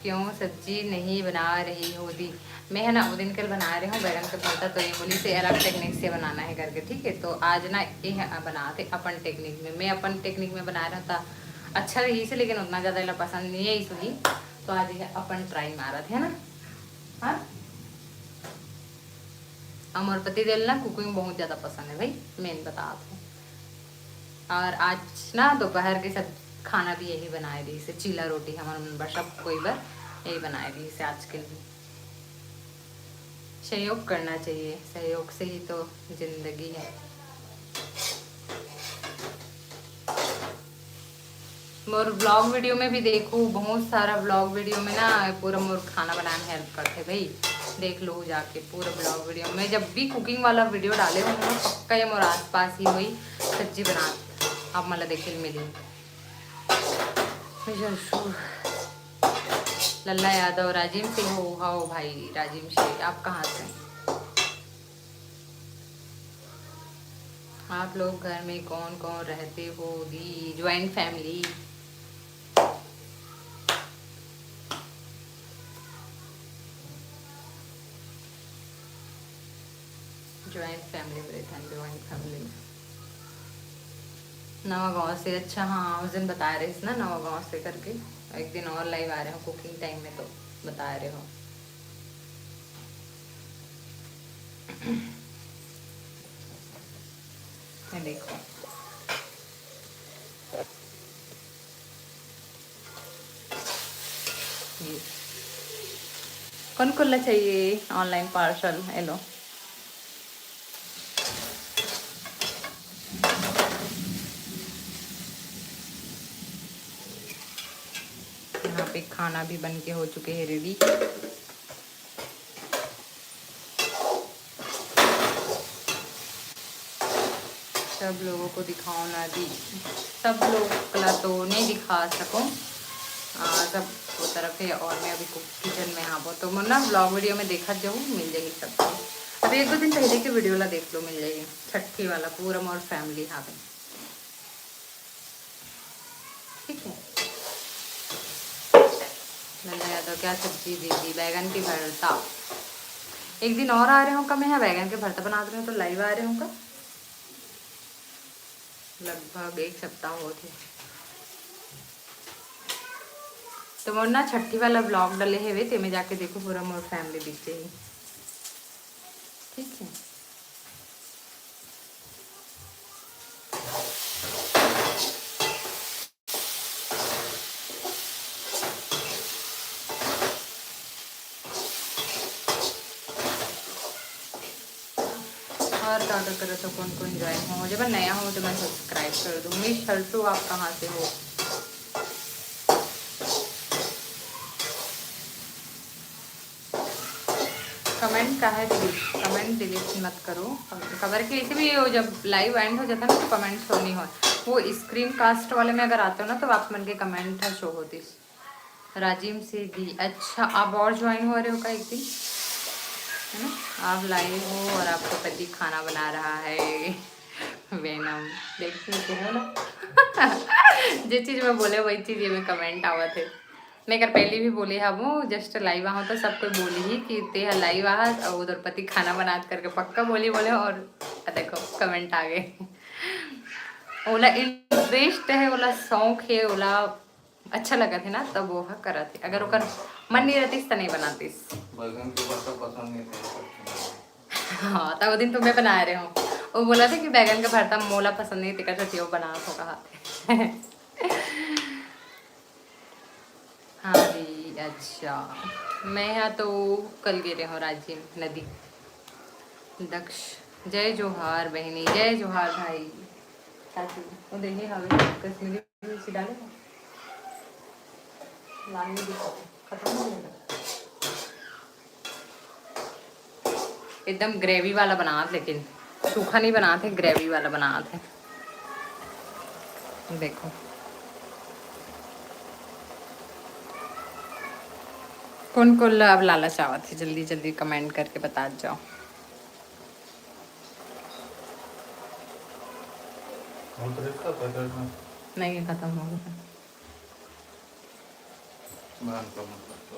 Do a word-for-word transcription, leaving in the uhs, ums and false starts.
क्यों सब्जी नहीं बना रही हो दी? मैं है ना, वो दिन कल बना रहे हूँ बैगन का भरता, तो ये बोली से अलग टेक्निक से बनाना है करके, ठीक है। तो आज ना ये है, बनाते अपन टेक्निक में, मैं अपन टेक्निक में बना रहा था, अच्छा रही से, लेकिन उतना ज़्यादा एला पसंद नहीं है इसलिए। तो आज ये अपन ट्राई मारत है ना, हाँ। और मोर पति देव ला कुकिंग बहुत ज़्यादा पसंद है भाई, मेन बता दो। और आज ना दोपहर के सब खाना भी यही बनाए रही से, चीला रोटी हमर मन बर, सब कोई बर यही बनाए रही से आज के लिए। सहयोग करना चाहिए, सहयोग से ही तो जिंदगी है। मोर ब्लॉग वीडियो में भी देखो, बहुत सारा ब्लॉग वीडियो में ना पूरा मोर खाना बनाने हेल्प करते भाई, देख लो जाके पूरा ब्लॉग वीडियो में। जब भी कुकिंग वाला वीडियो डाले हो ना, पक्का ये मोर आसपास ही हुई सब्जी बना, आप मला देखे मिली। लल्ला यादव राजिम से हो? हाँ भाई, राजिम से। आप कहाँ से? आप लोग घर में कौन कौन रहते हो दी? Joint family. ज्वाइंट फैमिली में रहता है, ज्वाइंट फैमिली में। नवा गांव से, अच्छा हाँ, उस दिन बता रहे थे ना नवा गांव से करके। एक दिन और लाइव आ रहे हो कुकिंग टाइम में, तो बता रहे हो। ये देखो, ये कौन कोला चाहिए ऑनलाइन पार्सल? हेलो, यहाँ पे खाना भी बन के हो चुके हैं रेडी। सब लोगों को दिखाओ ना दी, सब लोग कला तो नहीं दिखा सको। आ, सब वो तरफ है और मैं अभी किचन में हाँ वो तो मोर ना ब्लॉग वीडियो में देखा जाऊँ, मिल जाएगी सब। अभी एक दो दिन पहले के वीडियो ला देख लो, मिल जाएगी छठी वाला पूरा मोर फैमिली हाँ पे। ठीक है, लल्ला यादव क्या सब्जी दीदी? बैगन की भरता। एक दिन और आ रहे हो का? मैं यहाँ बैगन के भरता बना रहे हो तो लाइव आ रहे हो का? लगभग एक सप्ताह होत हे। तो मोर ना छठी वाला ब्लॉग डले हेवे, तेमे जाके देखो, पूरा मोर फैमिली दिख जाही। ठीक है। और का का करत हो, कौन कौन ज्वाइन हो, जब नया हो तो मैं सब्सक्राइब कर दूँ। मिस छल्टू, आप कहाँ से हो? कमेंट का है डिलीट, कमेंट डिलीट मत करो। कबर के ऐसे भी वो जब लाइव एंड हो जाता ना तो कमेंट शो नहीं हो। वो स्क्रीन कास्ट वाले में अगर आते हो ना तो आप मन के कमेंट शो होती। राजिम से दी, अच्छा, आप और ज्वाइन हो रहे हो का एक दिन, है ना? आप लाइव हो और आपका पति खाना बना रहा है। वेनम, देख सकते हो ना। जे चीज मैं बोले वही चीज ये में कमेंट आवत है। मैं कर पहले भी बोले हूँ, जस्ट लाइव आहूँ तो सब कोई बोली ही कि ते ह लाइव आहा और उधर पति खाना बनात करके पक्का बोली बोले। और देखो कमेंट आ गए। ओला इंटरेस्ट है, ओला शौक है, ओला अच्छा लगत हे ना, तब वो ह करत हे। अगर ओकर मन नहीं रहतीस त नहीं बनातीस। बैगन के भरता पसंद नहीं था। हाँ, तब वो दिन तो मैं बनाए रहे हूँ। वो बोला था कि बैगन का भरता मोला पसंद नहीं, तेकर सेती वो बना तो कहा थे। हाँ जी, अच्छा, मैं यहाँ तो कल गे रहे हूँ राजिम नदी। दक्ष, जय जोहार बहिनी, जय जोहार भाई। चाचू, वो देखिए, हवे कश्मीरी मिर्ची डाले हैं। लाल नहीं दिखा, खत्म हो गया। एकदम ग्रेवी वाला बनात, लेकिन सूखा नहीं बनात है, ग्रेवी वाला बनात है। देखो, कौन कौन ला अब लालच आवत है, जल्दी जल्दी कमेंट करके बता जाओ। हम तो इसका पैकेट में नहीं, खत्म हो गया। Manto, manto.